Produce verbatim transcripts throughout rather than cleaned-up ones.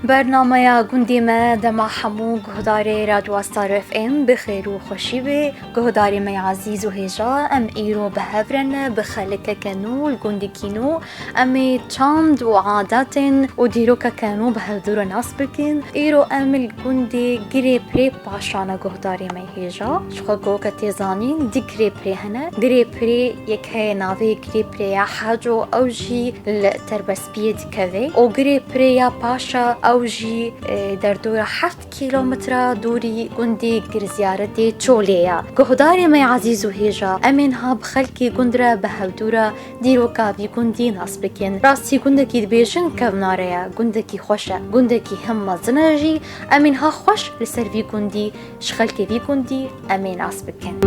Bernameya gundê me dema hemû guhdarê Radyo Star F M bi xêr û xweşî bê. Guhdarê me ezîz û hêja, em îro bi hev re ne, bi xelkeke nû, li gundekî nû, em ê çand û adetên û dîrokeke nû bi hevdû re nas bikin. Îro em li gundê Girê Pirê Paşa ne, guhdarê me hêja. Ji xwe goke tê zanîn, di Girê Pirê hene. Girê Pirê yek heye navê Girê Pirê ya Haco, ew jî li Terbespiyê dikeve. Û Girê Pirê ya Paşa, ew jî, e, derdora heft kîlometre dûrî gundê Girziyaretê Çolê ye. Guhdarê me ezîz û hêja, em ê niha bi xelkê gund re bi hevdû re dîroka vî gundî nas bikin. Rastî gundekî dibêjin kevnare ye, gundekî xweş e, gundekî hem mezin e jî. Em ê niha xweş li ser vî gundî, ji xelkê vî gundî em ê nas bikin.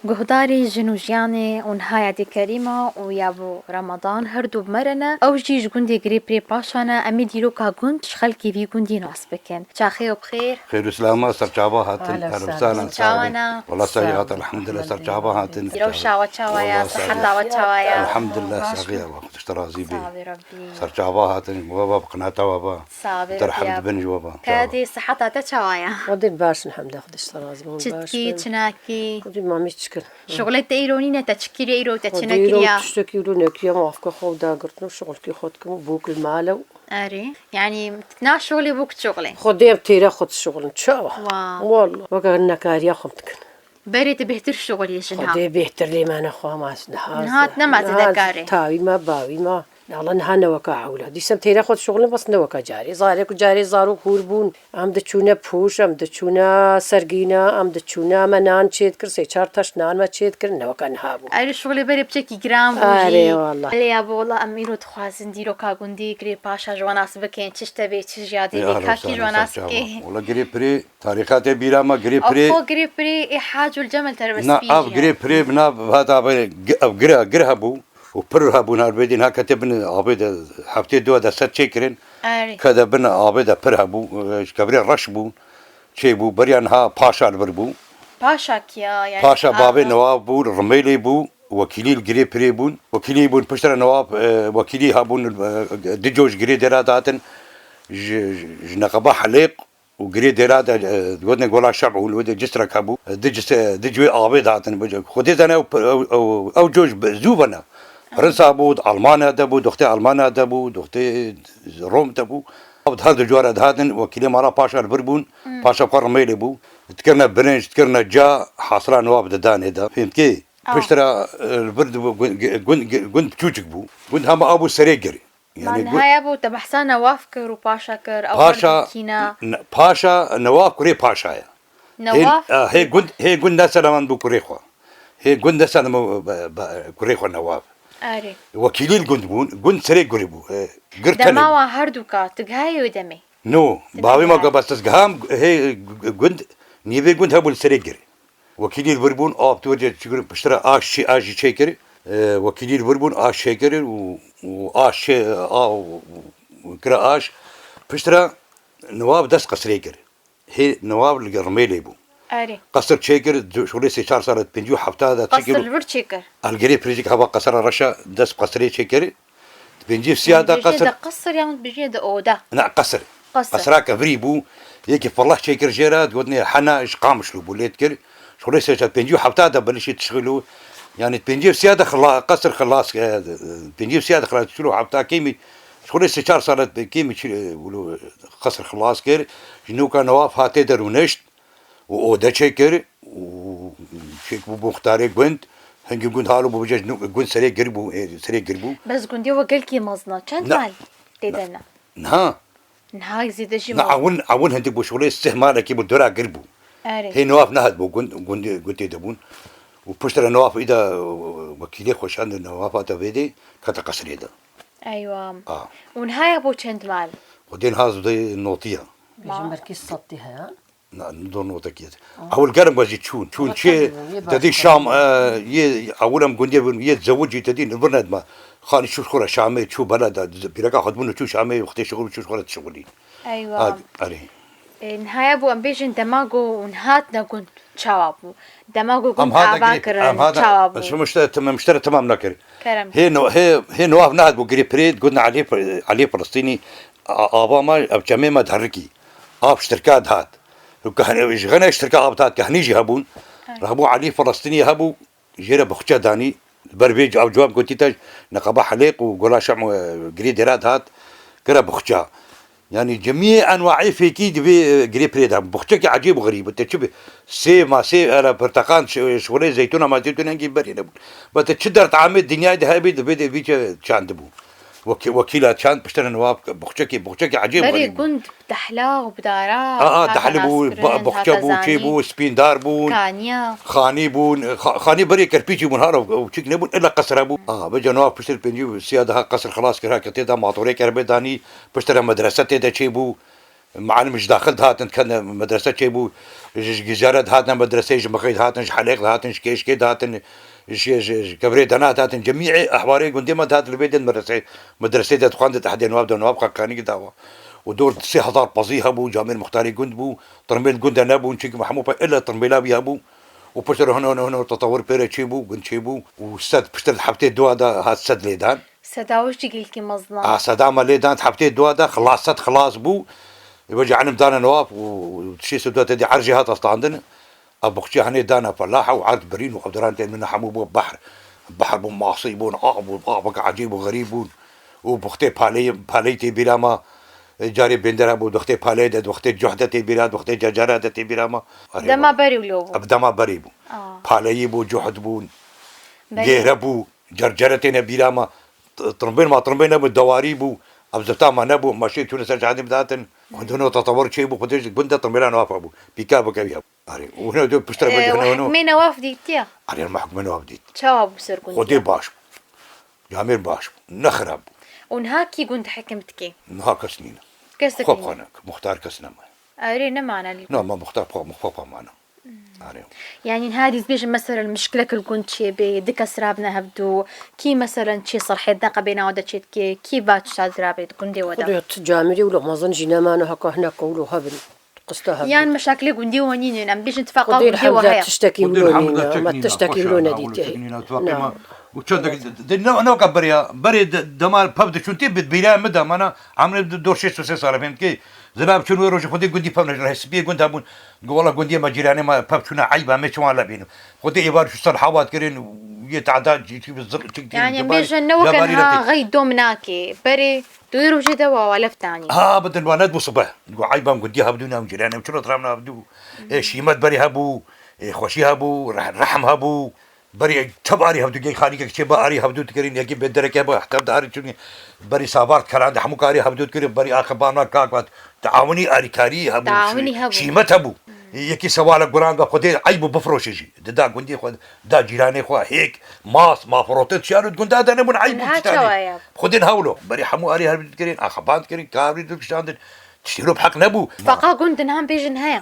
Guhdarê Jin û Jiyanê û niha yadê Kerîma û yabo Ramadan her du bi me re ne. Ew jî ji gundê Girê Pirê Paşa ne. Em ê dîroka gund ji xelkê vî gundî nas bikin. Çaxê û bi xêr. Xêr û selama, serçava hatin. Ehlen, ehlû sahlen, sahlen. Çawa ne? Wala serî hat, elhamdulillah, serçava hatin. Îro şawa çawa ye? Wala serî. Siheta we çawa ye? Elhamdulillah, serî ye. Xwedê ji te razî bê. Sağ ol Rabbi. Serçava hatin, we ba bi qinata we ba. Sağ ol Rabbi. Te rehmet bin ji we ba. Kedî siheta te çawa ye? Xwedê baş, elhamdulillah, Xwedê ji te razî bê. Çitkî, çinakî? Xwedê mamî çikir. Şuxulê te îro nîne, te çikiriye îro, te çi nekiriye? Xwedê îro tiştekî îro nekiriye, mafka xwe dagirtin û şuxulkî xwe dikim û bûk li mal e. Erê. Yanî, na şuxulê bûk şuxulê. Xwedê em têra xwe dişuxulin. Çawa? Wa. Wallah. Weke nekariya xwe dikin. Berê tu bêhtir şuxulî ji niha. Xwedê bêhtir lê me nexwe ma niha. Niha nema zêde karê. Tawî me, bawî me. Allah niha ne weka ewla. Dîsem têra xwe dişuxulin, bes ne weka carê. Zarê ku carê zarok hûr bûn. Em diçûne pûş, em diçûne sergîna, em diçûne me nan çêdikir, sê çar taş nan me çêdikir, ne weke niha bû. Erê, şuxulê berê piçekî giran bû jî. Erê, wallah. Lê ya bo, wallah, em îro dixwazin dîroka gundî Girê Paşa ji we nas bikin, çi ji te bê, çi ji yadê bê, kakî ji we nas bike. Wala Girê Pirê, tarîxa te bîra me, Girê Pirê. Ev xwe Girê Pirê ê Hac û Cemel Terbespî jî ye. Na, ev Girê Pirê, bi nav hata be, ev gir, gir hebû. û pir hebûn, her bêdîn ha kete bin avê de, heftê dua de ser çêkirin. Erê. Kete bin avê de pir hebû, e, ji kevirê reş bû, çêbû, beriya niha paşa li vir bû. Paşa kiya, yani? Paşa bavê Newab bû, Rimêlê bû, wekîlî li Girê Pirê bûn. Wekîlî bûn, piştre Newab, e, wekîlî hebûn, e, di coş Girê Dêra datin. Ji, ji, ji neqeba Helêq, û Girê Dêra de, e, digotin Gola Şeb û li wê de cisrek hebû. E, di cis-, e, di cihê avê dihatin. Xwedê zane ew, ew, ew, ew coş bi-, zû bene. Fransa bû, Almanya de bû, doxtê Almanya de bû, doxtê Rom de bû. Ew di her du cihê dihatin, wekîlê mala paşa li vir bûn, Hmm. paşa xwe Rimêlê bû. Dikirine birinc, dikirine ca, hasila Newab didanê de. Fêm dikê? Ah. Piştre, e, li vir dibû gund, gund, gund, gund piçûçik bû. Gund hema ew bû serê gir. Yani, niha ya bû te behsa Newaf kir û paşa kir, ew Paşa, her kî ne? N-, Paşa, Newaf kurê paşa ye. Newaf? Hê, e, hê gund, hê gund neseleman bû kurê xwe. Hê gund neseleman bû, be, be, kurê xwe Newaf. Erê. Wekîlî li gund bûn, gund serê gurê bû. E, gir tenê bû. Dema wa her du ka, tu gihayê wê demê? No, bavê ma gabas tizgiham, hê, gund, nîvê gund hebû li serê gir. Wekîlî li vir bûn, av tu wece çi kirin, piştre aş çi, aş jî çêkir. E, wekîlî li vir bûn, aş çêkir û, û aş çê, a, û, û kira aş. Piştre Newab dest qesrê kir. Hê Newab li Rimêlê bû. Erê. Qesr çêkir, şolê sê çar sala pêncî û hefta de çi kir? Qesr li vir çêkir? Algerê Pirêcik hava qesra reşa dest qesrê çêkir. Di pêncî û sêya de qesir. Dibêjine de qesir yan dibêjine de oda? Ne, qesir. Qesir. Qesira kevirî bû. Yekî firlah çêkir jê re, digotinê hena ji Qamişlo bû lê dikir. Ji xwe lê sê sed pêncî û hefta de bilişî tişxilo. Yani pêncî û sêya de xila-, qesir xilas, e, pêncî û sêya de xilas, çil û hefta kêmî, ji xwe lê sê çar sala kêmî çi, e, wilo qesir xilas kir. Ji nûka Newaf hatê de rûnişt. û ode çêkir û çêk bû muxtarê gund. Hingî gund halo bû bije gund serê gir bû, ê, serê gir bû. Bes gundê we gelkî mezin e. Çend mal tê de ne? Niha? Niha zêde jî mezin. Ewil, ewil hindik bû şolê sih malekî bû dora gir bû. Erê. Hê Newaf nehat bû gund, gund, gund tê de bûn. Û piştre Newaf îda wekîlê xwe şand Newaf hate vêdê kete qesrê de. Eywa. A. Û niha ya bû çend mal? Xwedê niha zûdê notiya. Bêjin belkî setî heye. Na, do notekî. Ewil germ wezî çûn. Çûn çê, te dî Şam, e, yê, ewil em gundê bin, yê zewicî te dî li vir nedma. Xanî çû xwe re Şamê, çû bela da, pîreka xwe dibûn çû Şamê, wextê şixul çû xwe re dişixulî. Eywa. Erê. E, niha ya bû em bêjin dema ku hûn hatine gund çawa bû? Dema ku gund ava kirin çawa bû? Em hate, em hate, şim miştere, tim-, miştere temam nekir. Kerem. Hê no-, hê, hê Newaf nehat bû Girê Pirê, gotin Elî Fil-, Elî Filistînî, A-, ava me, ev çemê me diherikî. Av ji tirka dihat. Û keh-, ji xene ji tirka av dihat, kehnî jî hebûn. Hebû Elî Filistînî hebû, jê re buxçe danî. Li ber vê ev cewab gotî te, neqeba Helêq û Gola Şem, e, girê dêra dihat, kire buxça. Yanî cemiyê enwaê fêkî di vê, e, girê pirê de hebû. Buxçekî ecêb û xerîb bû. Te çi bi-, sêv ma sêv, era pirteqan, şi-, şixulê zeytûna ma zeytûn hingî berê nebûn. Ba te çi derd amê dinyayê de hebî, di vê de vî çe çandibû. Wekî-, wekîla çand piştre newab, buxçekî, buxçekî ecêb Berê xerîb bû. Gund dehla û bidara A, a, hate dehli bû, naskirin, ba-, buxçe hate bû, çê zanîn. Bû, spîndar bûn, Kaniya. Xanî bûn, xa-, xanî berê kerpîçî bûn, hara û çik nebûn, illa qesra bû. A, vêca newab piştre pêncî û siya daha qesr xilas kir, ha ke tê de matorê kerbe danî, piştre medrese tê de çê bû. Mealim ji daxil dihatin, dikevne medrese çêbû, ji, ji Gizare dihatin medreseyê, ji Mixê dihatin, ji Helêq dihatin, ji Kêşkê dihatin, ji, ji, ji Kevirê Dena dihatin, cemî ehwarê gundê me dihat li vê din medreseyê, medreseyê de dixwandin, ehdê newab de newab Qaqanî dawa. Û dor sê hezar pezî hebû, camêr muxtarê gund bû, tirmêl gund de nebûn, çimkî hemû pe illa tirmêla wî hebû. Û piştre hino, hino, hino tetewir pê re çêbû, gund çêbû. Û sed, piştre heftê dua de hat sed lêdan. Seda wiştî gelkî mezin a. A, seda me lê dan heftê dua de xilas, sed xilas bû. Ê, vêca elim dane newab û, û şêst û dua te dî erjê hat astandin. A buxçê henê dane felaha û erd birîn û evdiran tê min hemû bû behr. Behr bû, masî bûn, a bû, a bike ecêb û xerîb bûn. Û buxtê paleyê, paleyî tê bîra me. Ê, carê bênder hebû, buxtê paleyê de, buxtê cuh de tê bîra, buxtê cecera de tê bîra me. Erê Dema baba. Berî wilo bû. Ev dema berî bû. A. Paleyî bû, cuhd bûn. Belê. Gêre bû. Cercere têne bîra me, t-, tirimbên ma tirimbên nebû, dewarî bû, ev zifta me nebû, meşê çûne ser cihadê bidatin, gundino tetewir çê bû, xwedê ji gund de tirimbêna newaf hebû, pîka bike wî hebû. Arê, û hino de piştre Ee, bicihne hino. Hikmê newaf dîtiye? Arê, me hikmê newaf dît. Çawa bû ser gund? Xwedê baş bû. Camêr baş bû. Ne xirab bû. Û niha kî gund hekim dike? Niha kes nîne. Kes Xwe nîne. Xwe ne, muxtar kes nemaye. Erê, nemane li Na, gund. Me muxtar xwe, xwe xwe mane. Arê. Yanî niha dî dibêjin, meselen, mişkilek li gund çêbê, du kes rabine hevdû, kî, meselen, çê serhêd de qebê nawa de çêdike, kî va tişta dirabê di gundê we de? Xwedê tu camêrê wilo mezin jî nemane, heka hineka wilo hebin, qista hebin. Yan meşakilê gundê we nînin, em bêjin tifaqa Xwedê gundê we elhamdulillah heye. Tiştekî Xwedê wilo elhamdulillah nîne, çek me nîne, tiştekî xweş wilo e, na, wilo nedîtiye. Çek nîne, tu apê Na. me. Û çend dek-, de, ne, ne weka beriya, berê de, dema pev diçûn tê bi-, bîra min de, mana, emrê dor şêst û sê sal e, fêm dikê. Zina biçûn wê rojê Xwedê gundî pev neşin. Hesibiyê gund hebûn. Digo, wela gundiyê me cîranê me pev çûne eyb e, me çima lebînin. Xwedê êvar çû ser hawat kirin, yê te'da çi, çi, çi, Yani, em bêjin ne weke niha xey dom nake. Berê, tu wê rojê de wa, wa lef tanî. Ha, bidin wa nedibû sibeh. Digo, eyb em gundiyê hevdû ne, em cîranê em çilo diram ne hevdû. Ê, şîmet berê hebû, ê, xweşî hebû, reh-, rehm hebû. Berî tev arî hevdû, gey xanîkek çê ba arî hevdû dikirin, yekî bê dereke ba, tev de arî çûnî, berî savar dikerande, hemû karî hevdû dikirin, berî axibana kak vat, taawunî arîkarî hebû, Taawunî şî-, hebû. Şîmet hebû. Yekî sewale guran ve Xwedê eyb û bifroşe jî. Dida gundî xwe, da cîranê xwe, hêk, mas, ma firotin, şiyar û gunda de nebûn, eyb û Niha tiştanê. Çawa ye? Xwedê niha wilo, berî hemû arî hevdû dikirin, axiband dikirin, karî dikişandin, tiştî lo bi heq nebû. Faqa gund niha bêjin heye.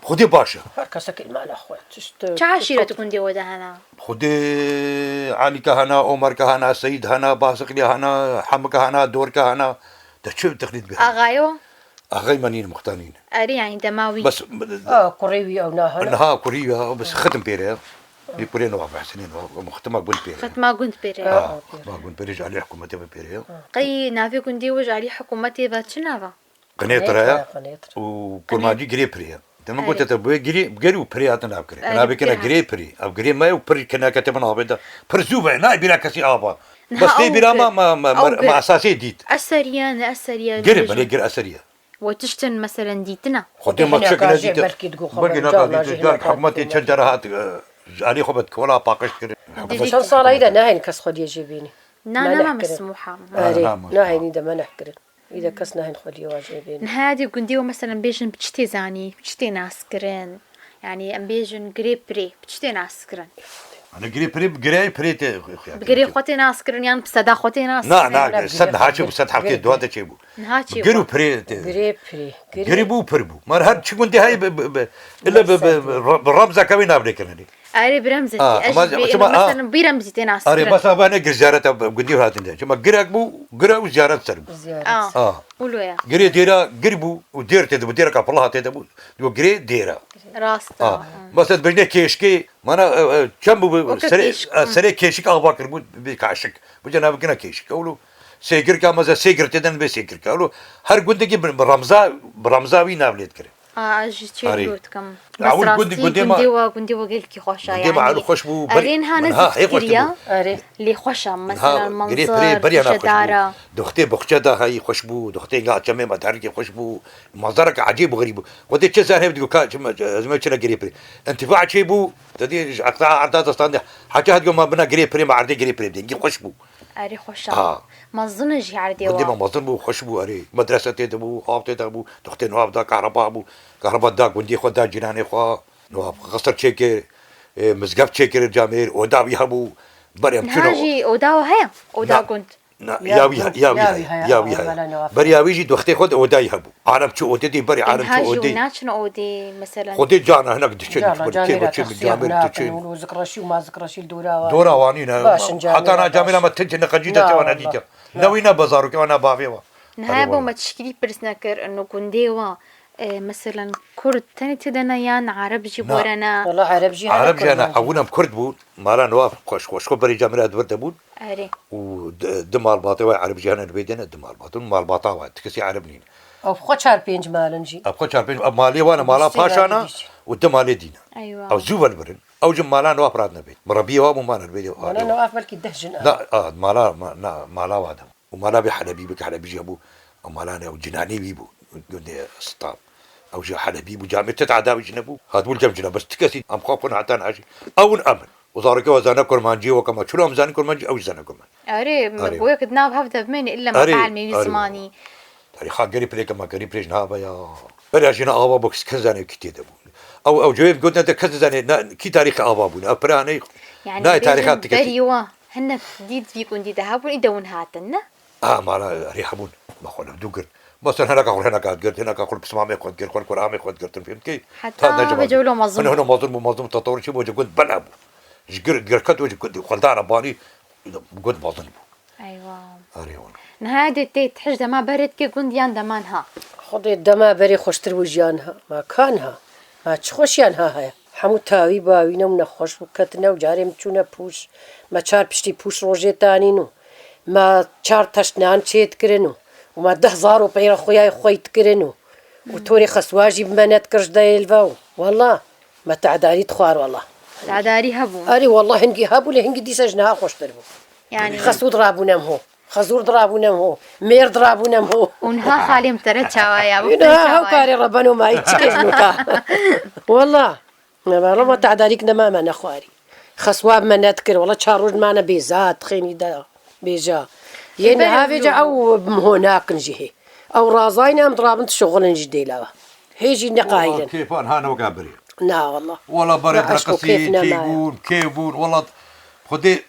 Xwedê baş e. Her kesekî li mala xwe. Tişt, Çi tişt eşîret gundê we de hene? Xwedê Elîka hene, Omerka hene, Seyîd hene, Basiqliya hene, Hemika hene, Dorka hene. Te çi teqlîd bê? Axayo? Axay me nîn, muxta nîn. Erê, yani dema wî. Bes, A, kurê wî ew na hene. Niha kurî ya, bes xitim pêre. Wî kurê ne wa behsinê ne, muxtima gund pêre. Xitima gund pêre. Ha, xitima gund pêre ji alî hikûmetê ve pêre ya. Qey navê gundê we ji alî hikûmetê ve çi nava? Qinêtir e Qinêtir, qinêtir. Û kurmancî girê pirê ye. Te min Erê. Gote te bi girê, gir û pirê hatin navkirin. Erê, Navê kine pir girê pirî. Ev girê me ye û pir kineke te min avê de. Pir zû ve, nayê bîra kesî ava. Niha Bes tê ew bîra pir, me, me, me, ew me pir. Esasê dît. Eseriye, ne eseriye, Girê, ne belê jî. Gir eseriye. We tiştin meselen dîtina. Xwedê me Hineka çek jê nedîte. Belkî digo Belkî xeber, neka carna dîte, jî car hineka hikûmetê dîte. Çend cara hat, e, ji alî xwe bet kola paqij kirin. Dî- Çend sala yî de nehên kes xwediyê jê bînî. Na, Meneh na, kirin. Mesmûha. Erê, Na, na, nahênî de meneh kirin. Î de kes nahên xwediyê wa jê bêne. Niha dî gundê we, meselen, bêjin bi çi tê zanî, bi çi tê naskirin? Yani, em bêjin girê pirê, bi çi tê naskirin? Hani girê pirê, bi girê pirê tê xuya Bi girê xwe tê naskirin, yan bi seda xwe tê naskirin? Na, na, Girê sed pirê, niha çê bû, sed heftê girê dua pirê. De çê bû. Niha çê Gir û bû. Pirê tê. Girê pirê, girê. Girê bû, pir bû. Mar her çi gundê heye bi, bi, bi, illa bi, bi, Mesela bi, bi remzeke wê navlê kirinê. Erê, bi remzekî. Ha, Ez ama jî bê-, çima, ema, ha? Meselen, bi remzî tê naskirin. Erê, bes ava ne gir ziyareta gundî hatin de. Çima girek bû, gire û ziyaret ser bû. Ziyaret. Ah, Ha. Wilo ya. Girê dêra gir bû û dêr tê de bû, dêreka pelaha tê de bû. Digo girê dêra. Rast. Ah. Mesela bejne kêşkê, mana, e, e, çem bû, Weke serê, kêşk. E, serê kêşik ava kir bû, bir kaşık. Bu cenabı gine kêşik. Ewlo Sêgirka meze, Sêgir tê de nibê Sêgirka. Elo her gundekî bi, bi remza, bi remza wî nav lê dikire. A, ez ji çê Arê. Dûr dikim. Bes Ewil gundî, rastî gundê gundê ma, wa, gundê wa gelkî xweş e, gundê ma yani. Ewil xweş bû, berî, Erê niha min ne ha, hê xweş zikiriya. Dibû. Erê. Lê xweş e, Niha mesela girê manzar, pirê beriya na xweş bû. Kişedara. Duxtê buxçe da hayî xweş bû, duxtê nga çemê me derikê xweş bû. Manzareke ecêb û xerîb bû. Xwedê çi zehre digo ka, çi me, ez me çira girê pirê. Întifa çê bû, te dî ji eqta erda destande. Heta hat go ma bina girê pirê, ma erdê girê pirê bidin. Gî xweş bû. Erê xweş e. Ha. Mezin e jî erdê Gundê wa. Me mezin bû, xweş bû, erê. Medrese tê de bû, av tê de bû, duxtê nuav da, kahraba bû. Kahraba da gundê xwe, da cîranê xwe. Nuav qesir çêkir, e, mizgeft çêkir camêr, oda wî hebû. Berê em çûn Niha o jî oda wa heye? Oda Na, gund. na, Ya, ya wî he, ya wî ya he, wî heye, ya wî he, he. Bela nuav. Berê ya wî jî duxtê xwe de odayî hebû. Alem çû odê dî, berê alem çû Niha jî odê. Naçin odê, mesela. Xwedê cana hinek diçin, Cana, xwedê camêra kêbo çin, texsiya camêr binakin, diçin. Û zikreşî û ma zikreşî li dora wa. Dora wanî ne. Baş in, Heta camêra na camêra baş. Me tince ne qencî de Na, tewa wallah. Nedîte. Ne wî ne bazarokê wa, ne bavê wa. Niha Erê bo wallah. Me tişkilî pirs nekir, ino gundê wa, e, meselen Kurd tenê tê de ne yan Ereb jî Na. Bore ne? Wala Ereb jî hene Ereb jî Kurd hene, ne. Ewil em Kurd bûn, mala niha xweş, xweş xwe berê camêra di vir de bûn. Erê. Û di, di malbatê wa Ereb jî hene, li vê de ne di malbat, malbata wa, ti kesî Ereb nîne. Ew xwe çar pênc mal in jî. Ev xwe çar pênc, ev malê wan e, mala Dustê paşan e, malê dî. Û di malê dî ne. Eywa. Ew zû velibirin. Ew jî mala niha pirat nebê. Mirabiyê wa bû mala li vê de. Wana niha belkî deh jin Na, a, mala, ma, na, mala wa de. Û mala vê Helebî bike, Helebî jî hebû. Ew mala ne, ew cinanê wî bû. Gundê Stab. Ew jî Helebî bû, camê ti tada wî jî nebû. Hatibû li cem cina, bes ti kesî em xwe xwe hatan hajî. Ew in em in. Û zarokê wa zane kurmancî, weke me çilo em zanî kurmancî, ew jî zane kurmancî. Erê, Erê. Boyek di nav hev de bimêne, illa me Erê, talmê wî erê. Zimanî. Tarîxa gerî pirêke me, gerî pirêj nava ya. Berê jîna ava bû, kes zanê kî tê de bû. Ew, ew cewê gotin te kes zanê, na, kî tarîxê ava bûne. Ev pira ne, Yani nayê tarîxa bêjin ti kesî. Berî wa hinek dît vî gundî de hebûn, î de hûn hatin, ne? A, mala, erê hebûn. Me xwe li dû girt. Mesela hineka xwe hineka girt, hineka xwe pismamê xwe girt, xwe kuramê xwe girtin, fêm dikey? Heta Ta ne vê cewlo mezin. Hino, hino mezin bû, mezin bû, tatawrê çi bû, cê gund bela bû. Ji gir, girket û ji gund, xwendana banî, gund mezin bû. Eywa. Erê wan. Niha dê tê tihij dema berê dikê gund yan dema niha? Xwedê dema berê xweştir bû ji ya niha. Ma ka niha? Ma çi xweşiya niha heye? Hemû tawî bawîne û nexweş bû ketine û carê min çûne pûş. Me çar piştî pûş rojê tanîn û me çar teşt nan çê dikirin û, û me deh zaro peyra xuya xwey dikirin û, û torê xeswa jî bi me nedikir ji dayê li ve û. Wela, me te'darî dixwar wela. Te'darî hebû. Erê wela hingî hebû lê hingî dîsa ji niha xweştir bû. Yani Xesû dirabûne em ho. Xezûr dirabûne em ho. Mêr dirabûne em ho. Û niha xalê min tere çawa ya? Niha hew karê rebeno mayî çi kêş nuka. Wela. Wela me te'darîk nema me nexwarî. Xeswa bi me nedikir. Wela çar roj mane bêza, dixênî de bêja. Yê niha vêca ew bi min ho nakin jî hê. Ew razayne em dirabin dişuxulin jî dêla we. Hê jî neqayilin. Wela kêfan hane weka berê. Na wela. Wela berê direqisî, kêf nema. Çêbûn, kêf bûn, wela Xwedê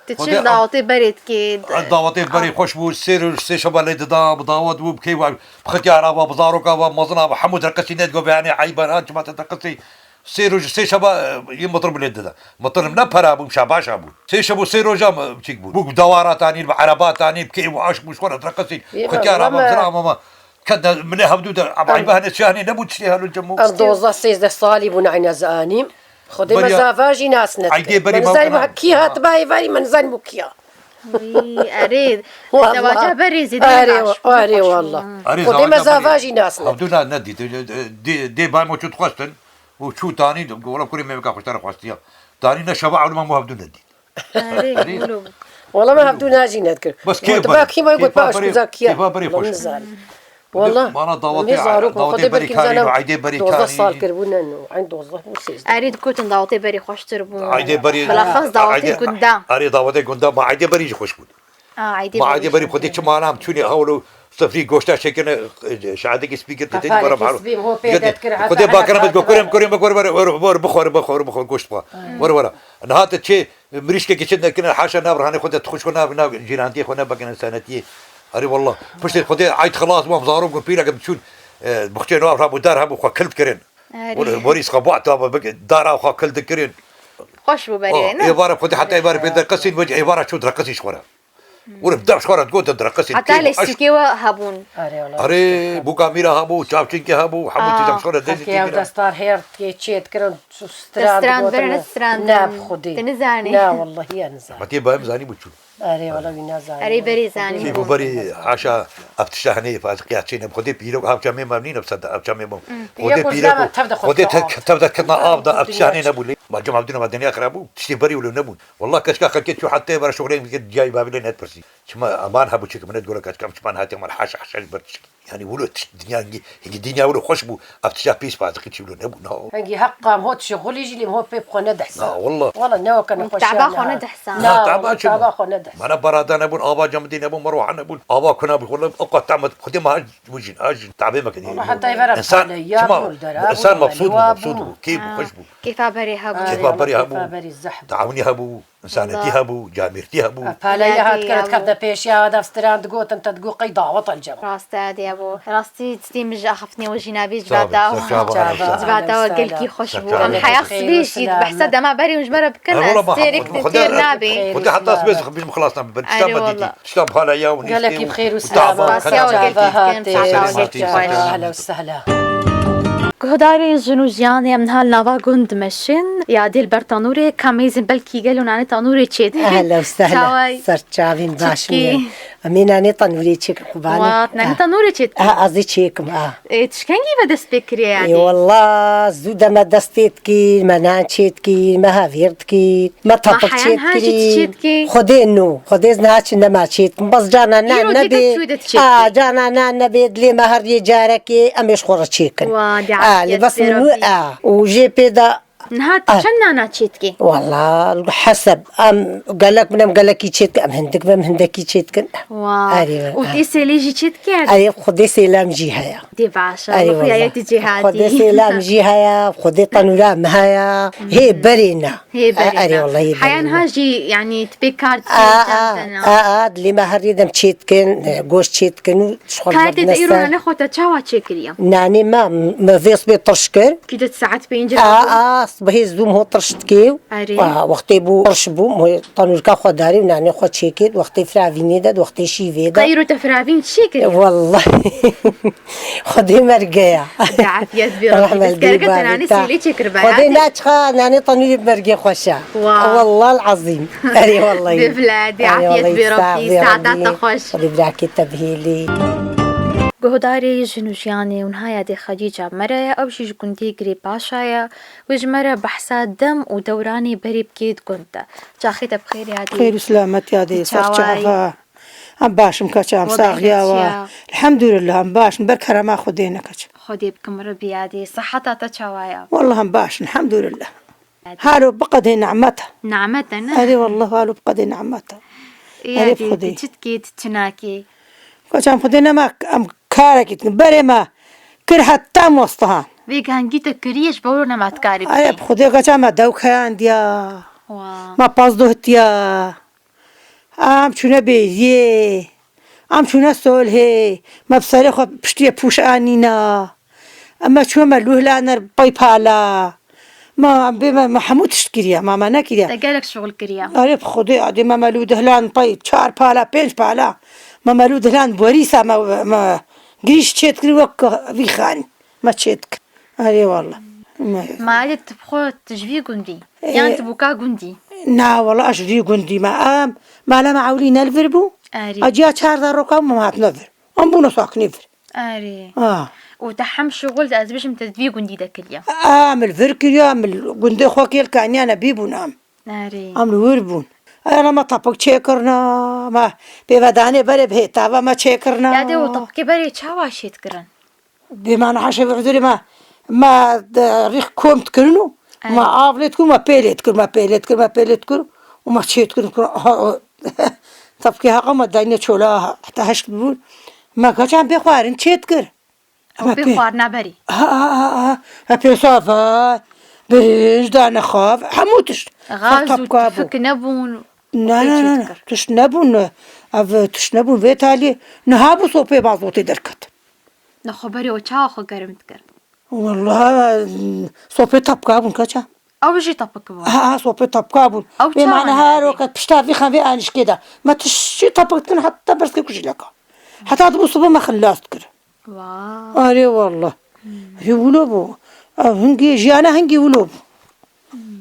Tu çi dawetê berê dikê? Dawetê berê xweş bû, sê roj, sê şeva lê dida, bi dawet bû, bi kêf, bi xetiyara ve, bi zaroka ve, mezina ve, hemû direqisî nedgo ve, yanî eyb e, ha, çima te direqisî? Sê roj, sê şeva, e, yê mitir bi lê dida. Mitir ne pera bû, şabaşa bû. Sê şev û sê roja, e, çîk bû. Bû bi dawara tanî, bi ereba tanî, bi kêf û aşk bû, ji xwe re direqisî. Xetiyara ve, mezina ve, me. Ket de milê hevdû de, em eybe hene çi hene, nebû tiştê helo cem û. Em dozdeh sêzdeh salî bûn, eyne ez anîm. Xwedê me zava jî nas nedike. Eydê berî me zanîbû kî hatiba êvarî, me zanîbû kî ya. Wî, erê, zewaca berê zêde baş bû. Erê, wela. Xwedê me zava jî nas nedike. Hevdû na nedît. Dê, dê bay me çû dixwestin û çû tanî, wela kurê me veka xweştara xwestiya. Tanî ne şeva ewlima me hevdû nedît. Erê, wilo. Wela me hevdû najî nedikir. Bes kê berê? Kî me got baş kuza kiya. Kêfa berê xweş. Wela. Mana dawetê, dawetê berî karî, eydê berî karî. Dozdeh sal kiribû ne, no, eyn dozdeh bû, sêzdeh. Erê dikotin dawetê berî xweştir bû. Eydê berî. Bilaxas dawetê gunda. Erê dawetê gunda, ma eydê berî jî xweş bû. Ma eydê berî xwedê çi mana em çûnê hewlo sifrî goşta çêkirine, şahidekî spî girtî têdî bara. Xwedê bakire me go kurê me, kurê me, were, were, were, bixwere, bixwere, bixwere, goşt xwe. Were, were. Niha te çê Mirîşkekî çi nekine, haşa nav rihanê xwe de, tu xwe nav, nav cîrantiyê xwe nebekine senetiyê. Erê wallah. Piştê Xwedê eyd xilas bû, em zarok bûn, pîrek em çûn, e, buxçeyê nav hebû, dar hebû, xwe kil dikirin. Erê. Wele werîs xwe bû, ta bik-, dara xwe kil dikirin. Xweş bû berê, ne? Êvara Xwedê heta êvarê pê derqisîn, wece êvara çû derqisî ji xwe re. Were bi dev ji xwe re digot, derqisîn. Heta lêstikê we hebûn. Erê, bûka mîra hebû, çavçinkê hebû, hemû tîzan ji xwe re destî. Destar her çê dikirin. Stran, stran, berê ne stran. Na bi Xwedê. Te nizanî. Na, wellahî ya nizanî. Ma tê bayem zanî bû çû. Erê, wala wî nezanî. Erê, berê zanî. Kî bû berî haşa ev tişta henê, faziqiya çêne. Xwedê pîrok, ev çamê me nîne, bi sed ev çamê me. Xwedê pîrok, tev de xwedê tev de kirna av da, ev tişta henê nebû lê. Ma cem Abdîna ma dinya xirab bû. Tiştê berî wilo nebûn. Wallah keşka xelkê çû heta êvara şoxlê min kir, ciyayî bavilê net pirsî. Çima eman hebû çêkir, min net gola keşka çima hatiye mal haşa haşa ji ber tişkî. Yani wilo tişt dinya hingî, hingî dinya wilo xweş bû. Ev tişta pîs faziqî çi wilo nebû, na. Hingî heqa em hot şixulî jî lê em hot pê bi xwe nedihsa. Na, wallah. Wallah ne weke nexweşiya. Taba xwe nedihsa. Na, taba çi bû? Taba xwe nedihsa. Mana barada nebûn, ava camidî nebûn, meroha nebûn. Ava kuna bû, wallah, o qat tamet, xwedê ma haj bû jîn, haj jîn, tabê me kedî. Wallah heta êvara pale ya bû, dera bû, mebsûd bû, mebsûd bû, kêf bû, xweş bû. Kêfa berê hebû. Kêfa berê hebû. Kêfa berê zehf bû. Tawnî hebû. Însanetî hebû, camêrtî hebû. Paleya hat kirin, dikevte pêşiya, ev strand digotin, te digo qey dawet el cem. Rast e, diye bû. Rastî tiştê min ji axiftinê we jî nabî, ji vata we. Ji vata we gelkî xweş bû. Em heya sibê jî, behsa dema berê hûn ji me re bikin, ez têr nabî. Xwedê heta sibê xwe bi xelas nabî, ben tişta me dîtî. Tişta paleya û nîştê û tava. Spasiya we gelkî dikim, saeta we gelkî xweş. Ehla û sehla. Guhdarên Jin û Jiyanê, em niha li nava gund dimeşin. Ya dê li ber tanûrê, ka mêzin belkî gelo nanê tanûrê çêdike. Ehla û sehla. Çaway? Ser çavên baş çikî. Em ê nanê tanûrê çêkin, qubanê. Wat, nanê tanûrê çêdike. Ah, ez ê çêkim, ah. Ê, tu ji kengî ve dest pê kiriye ya dê? Ê, wallah, zû de me dest pê dikir, me nan çêdikir, me hevîr dikir. Me tapik çêdikirî. Xwedê nû, Xwedê ez niha çi nema çêdikim. Bes cana nan nebê. A, cana nan nebê, dilê me her yê carekê, em ê ji xwe re çêkin. A, lê bes min wî, a, û jê pê de. Niha tu çend nana çêdikî? Wala, heseb. Em gelek bin, em gelekî çêdikin, em hindik bin, em hindekî çêdikin. Wa. Erê, û tê sêlê jî çêdike? Erê, Xwedê sêla min jî heye. Dê baş e, Xwedê sêla min jî heye, Xwedê tenûra min heye. Hê berê ne. Hê berê ne. Erê, wallahî berê ne. Heya niha jî, yanî, tu pê kar dikî, a, a, dilê me her rê dem çê dikin, e, goşt çê dikin û ji xwe. Karê te îro nane xwe te çawa çêkiriye? Nanê me, me vê sibê tirş kir. Kî tu saet pêncî rabû? A, a, sibehê zû ho tirş dikê. Erê. A, wextê bû tirş bû, mo tanûrka xwe darê û nanê xwe çêkir, wextê firavînê de, wextê şîvê de. Qey îro te firavîn çêkiriye? Wallahî. Xwedê mergeya. Te afiyet bê Rabbî. Rehmet bê. Destkereke te nanê sêlê çêkiribe. Xwedê naçixa nanê tanûrê mergê xweş e. Wa. Wallal azîm. Erê wallahî. Bê bila, dê afiyet bê Rabbî. Saeta te xweş. Xwedê birakê te bihêlî. Guhdarê Jin û Jiyanê û niha ya dê Xedîca me re ye, ew jî ji gundê Girê Paşa ye. Wê ji me re behsa dem û dewranê berê bikê di gund de. Çaxê te bi xêr ya dê. Xêr û selamet ya dê, ser çava. Em baş in keça, em saxiya we. Elhemdulillah, em baş in, ber kerema Xwedê ne keç. Xwedê bikim Rebî ya dê. Siheta te çawa ye? Wallah em baş in, elhemdulillah. Halo biqedê nimet e. Nimet e, ne? Erê wallah, halo biqedê nimet e. Erê bi Xwedê. Tu çi dikî, tu çi nakî? Keça em Xwedê nema, em karekî dikin. Berê me kir heta mostihan. Vê gehengî te kiriye ji bo nema dikarî bikî. Erê bi Xwedê keça me dewk heyandiya. Wa. Me paz dohtiya. Em çûne bêriyê, em çûne solhê, me bi serê xwe piştiyê pûş anîna. Em me çûne me lû hilane pey pala. Ma em bê me, me hemû tişt kiriye, ma me nekiriye. Te gelek şixul kiriye. Erê bi Xwedê, adê me, me lû dihilan pey çar pala, pênc pala. Me, me lû dihilan borîsa me, me girîş çêt kir wek vî xanî. Me çêt kir. Erê wallah. Me. Malê tu bi xwe tu ji vî gundî? Yan tu bûka gundî? Na wallah, ez ji vî gundî me. Em, mala me ewlî ne li vir bû. Erê. Aciya çar zarokam me hatine vir. Em bûne sakinê vir. Erê. Ha. Û te hem şixul de ez bijim te di vî gundî de kiriye? Em li vir kiriye, em li gundê xwe kêl kaniyane bî bûn em. Erê. Em li wir bûn. Ena me tapik çêkirina, me pêvedanê berê bi hêtava me çêkirina. Ya dê û tapikê berê çawa şêt kirin? Bê me niha şevê huzurê me, me rîx kom dikirin û me av lê dikirin, me pê lê dikirin, me pê lê dikirin, me pê lê dikirin û me çê dikirin. Tapkê heqa me dayne çola heta heşt bibûn. Me keçan pê xwarin çê dikir. Ew pê xwarina berî. Ha, ha, ha, ha. He pê safa, birinc, dane xav, hemû tişt. Gaz û tifik nebûn. Ne, ne, ne, ne. Tişt nebûn. Ev tişt nebûn. Vê talî niha bû sopê mazotê derket. Nexwe berê o çawa xwe germ dikir? Wallahî, sopê tapka bûn keça. Ew jî tapik bû. Ha, ha, sopê tapka bûn. Ew çawa? Bê mane her o ke pişta vî xan vê anişkê de. Me tişt jî tapik dikin heta berskê ku jî leka. Heta dibû sobe me xilas dikir. Wa. Arê wallah. Hî wilo bû. Ev hingî jiyana hingî wilo bû.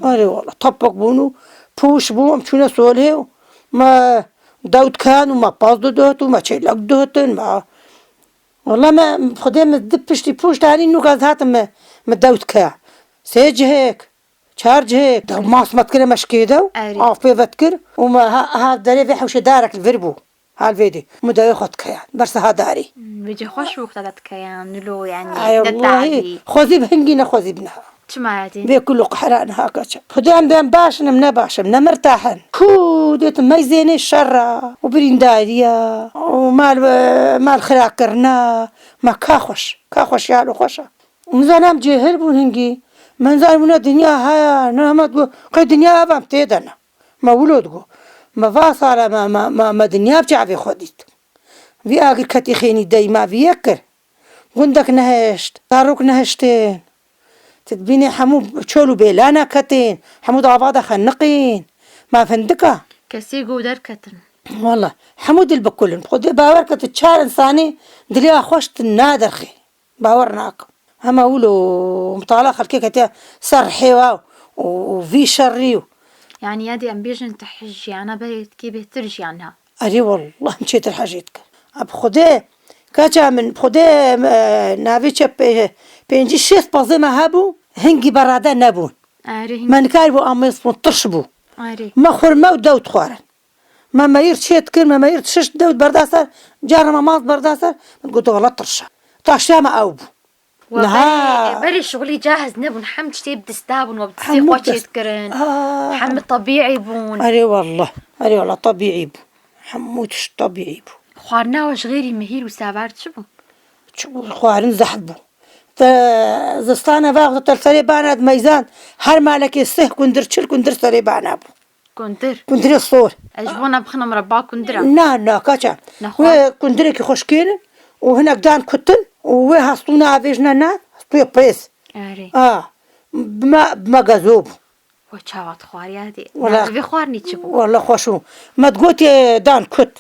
Arê wallah. Tapik bûn û pûş bû, em çûne solê û me Dew dikeyan û me paz didotin û me çêlek didotin, me. Wela me, Xwedê min di piştî pûş danî nûk ez hatim me, me dew dikeya. Sê cihêk, çar cihêk, dew mas me dikire me şikê dew, Erê. Av pê ve dikir û me ha, ha derê vê hewşê darek li vir bû. Hal vê dê, min dewê xwe dikeyan, bersa ha darî. Hmm, vêce xweş bû ku te dikeyan, nilo, yani, Ay, ne wellahî, tabi. Xwezî bi hingî ne xwezî bi niha. Çima yadî? Vê kul û qehra niha kaça. Xwedê em bên baş in, em ne baş in, ne mirtah in. Ku dêt meyzênê şerra û birîndariya û mal, mal xirakirina. Ma ka xweş, ka xweş yalo xweş e. Nizanim cêhil bûn hingî. Me nizanim bûne dinya haya, ne hema digot, qey dinya ev em tê de ne. Me wilo digot. Me va sala me, me, me, me dinya bi çavê xwe dît. Vî agir ketî xênî dey me vî yek kir. Gundek nehişt, zarok nehiştin. Tu dibînî hemû çol û bêlana ketên, hemû di ava de xeniqîn. Ma findika. Kesê go derketin. Wela, hemû dil bi kul in. Xwedê bawer ke tu çar insanî dilê xweş tu naderxî. Bawer nakim. Hema wilo mitala xelkê ketiye ser rihê wa û, û vî şerî û. Yani, yadî em bêjin tu jiyana berê dikî bêhtir jiyan ha. Erê, wallah, em çêtir hejê dikin. A bi Xwedê, keça min, bi Xwedê, e, navê çe pê-, pêncî şêst pezê me hebû, hingî berade nebûn. Erê, hingî. Me nikarîbû amêz bûn, tirş bû. Erê. Me xurme û dew dixwarin. Me meyir çê dikir, me meyir şiş dew berda ser, cara me maz berda ser, min got, "Wela tirş e." Taştiya me ew bû. We Niha berê, berê şixulî cahiz nebûn, hem tiştê bi dista bûn, we bi distê Hemû xwe dest- çêdikirin. Aa. Hemû tebîî bûn. Erê wallah, erê wallah tebîî bû. Hemû tişt tebîî bû. Xwarina we ji xêrî mihîr û sever çi bû? Çi bû? Xwarin zehf bû. Te zistana vaxta te li serê bana di meyzan her malekê sih kundir, çil kundir serê bana bû. Kundir. Kundirê sor. Ez ji bona bixina mireba kundira. Na, na, kaça. Nexwe. Wê kundirekî xweşkênin û hinek dan kutin û wê hestûna avêjne ne, hestûyê pêz. Erê. A, bime, bime gezo bû. We çawa dixwariya dê? Wala, Navê xwarinî çi bû? Wala xweş bû. Me digot yê dan kut.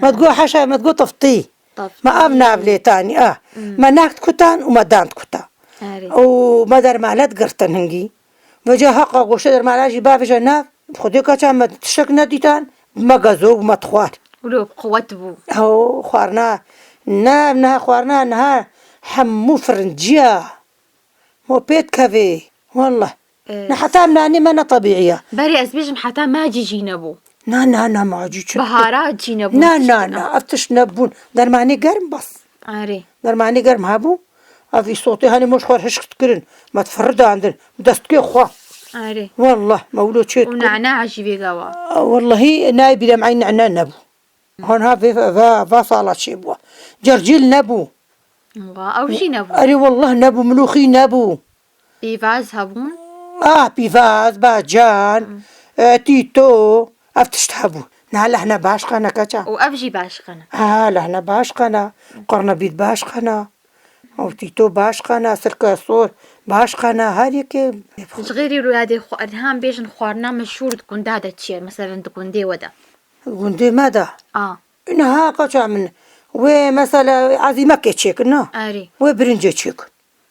Me digot heşa, me digot tiftî. Tiftî. Me ev nav lê tanî, a. Hmm. Me nakt kutan û me dan kuta. Erê. Û me dermale digirtin hingî. Veca heqa goştê dermala jî bavêje nav, bi Xwedê kaça me tiştek nedîtan, me gazo û me dixwar. Wilo bi quwet bû. Ew xwarina, ne, niha xwarina, niha hemû firinciya. Mo pê dikevê. Wallah. Ee, Ne heta em nanê me ne tebîî ya. Berê ez bêjim heta macî jî nebû. Na, na, na, macî çi? Biharat jî nebû, Na, tişt na, na. na, ev tişt nebûn. Dermanê germ bas. Erê. Dermanê germ hebû. Ev îsotê hanê moş xwe hişk dikirin. Me difirridandin. Destgê xwe. Erê. Wallah, me wilo çê Û dikirin. Nana jî vêga wa. Wallahî nayê bîrem eyn nana nebû. Hanha vê, va, va sala çêbû. Cercîl nebû. Wa, ew jî nebû. Erê, wallah nebû, milûxî nebû. Pîvaz hebûn? Ah, pîvaz, bacan, Hmm. e, tîto, ev tişt hebû. Niha lehne baş qene, keça. Û ev jî baş qene. Ha, lehne baş qene. Qirnebît baş qene. Ew tîto baş qene, sirke sor baş qene, her yekê. Ji xêrî rûyadê xwe, niha em bêjin xwarina meşhûr di gunda de çi ye? Meselen di gundê we de. Gundê me de. A. Niha kaça min. Wê mesela ezîmekê çêkin, na? Erê. Wê birincê çêkin.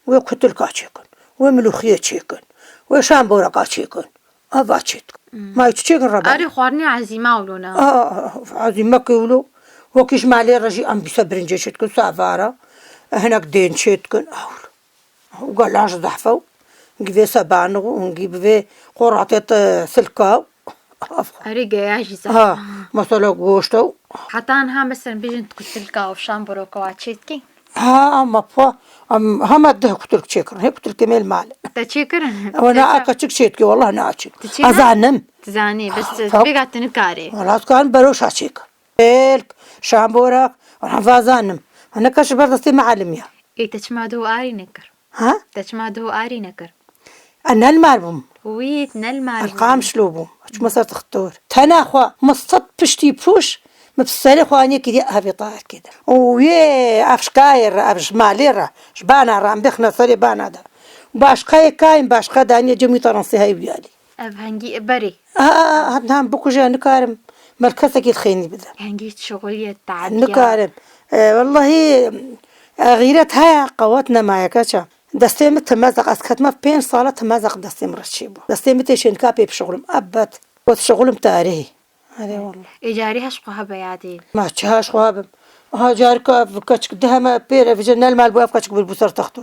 Wê kutilka çêkin. Wê milûxiyê çêkin. Wê şamboreka çêkin. Ava çêdikin. Hmm. Ma tu çêkin rebe? Erê, xwarinê ezîma wilo ne? A, a, a, ezîmekê wilo. Wekî ji malê re jî em bîse birincê çêdikin, savara. Hinek dên çêdikin. Ew. Û gelan ji zehf e û hingî vê sebanix û hingî bi vê qoratê te silka. Erê geya jî zehf. Ha, mesela goşt e û Heta niha mesela bêjin tu kutilka û şamboroka wa çêdikî? Ha, ama pa, em hema deh kutilk çêkirin. Hê kutilkê me li mal. Te çêkirin? Ew na Te a çawa? Keçik çêdikî, wallah ne açik. Tu çê Ez ne? Zanim. Tu zanî, bes Ha, tu ha. Bêga tu nikarî. Wallah ez karim beroşa çêk. Pêlk, şamborak, wallah vazanim. Hene kaş ber destê me alim ya. Ê, te çima duh arî nekir? Ha? Te çima duh arî nekir? Ez ne li mar bûm. Wî, tu ne li mar bû. Ez qamşlo bûm. Çûme ser tixtor. Tena xwe, min sed piştî pûş, min bi serê xwe aniye kiriye evê tayerkê de. Û yê ev ji kayê re, ev ji malê re, ji bana re, em bêxine serê bana de. Û başqeyê kayên başqe daniye cem wî taransê heyî wî alî. Ev hengî berê. A, a, a, em bikuje nikarim. Mer kesekî xênî bide. Hengî şixuliyê teadiya. Nikarim. E, wellahî, e, xîret heye, qewet nemaye keça. Destê min timezaq, ez ketime pênc sala timezaq destê min re çêbû. Destê min tê şênika pê bişixulim. Ebet. Got şixulim tarihî. Erê wallah. Ê carî heş xwe hebe yadê. Ma çi heş xwe hebim. Ha carika ev keçik di heme pêre vije nel mal bû ev keçik bir bû ser texto.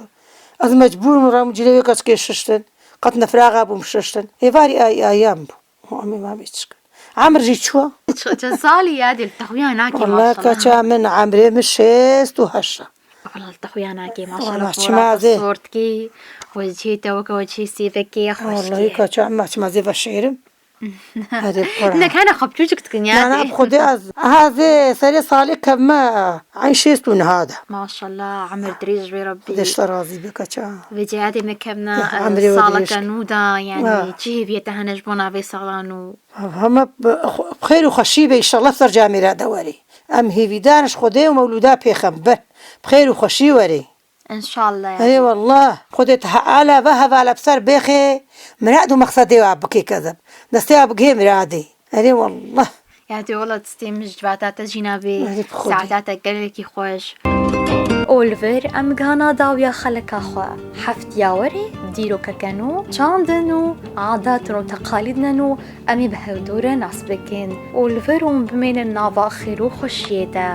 Ez mecbûr im ram cilê wê keçikê şiştin. Qet nefraxa bûm şiştin. Êvarî ay ayam bû. Û em ê mamê çi bikin. Emir jî çû. Çi çi salî yadê li te xuya nakê Walla maşallah. Keça min emrê min şêst û heşt e. Walla li te xuya nakê Walla maşallah. çima zê. Sortkî wecihê te weke wecihê sêvekê ya Wallahi xweşkê. Keça em ma çima zê veşêrim. Hadi Kur'an. Ne kana xwe çûçik dikin Na na yadê. bi Xwedê ez. Aha zê serê salê kevme. Eyn şêst û niha de. Maşallah emir dirêj wê Rebbî. Xwedê ji te razî be Keça. Vecihê yadê me kevna Emrê we saleke dirêj. nû da yanî Ha. çi hêviyê te hene ji bona vê sala nû. Heme bi xwe- bi xêr û xweşî be înşallah ser camê re de werî. Em hêvîdar in ji Xwedê û mewlûda pêxem bin. Bi xêr û xweşî werî. Înşallah Erê yadê. Wallah. Xwedê Teala ve hevala bi ser bêxê. Mirad û mexsedê wa bikê kezeb. Destê wa bigihê miradê. Erê Wallah. Yadê wela destê min ji civata te jî nabê. Erê bi Xwedê. Saeta te gelekî xweş. Û li vir em gihana dawiya xeleka xwe. Heftiya werê dîrokeke nû, çandin û adatên û teqalîdên nû em ê bi hevdû re nas bikin. Û li vir hûn bimênin nava xêr û xweşiyê de.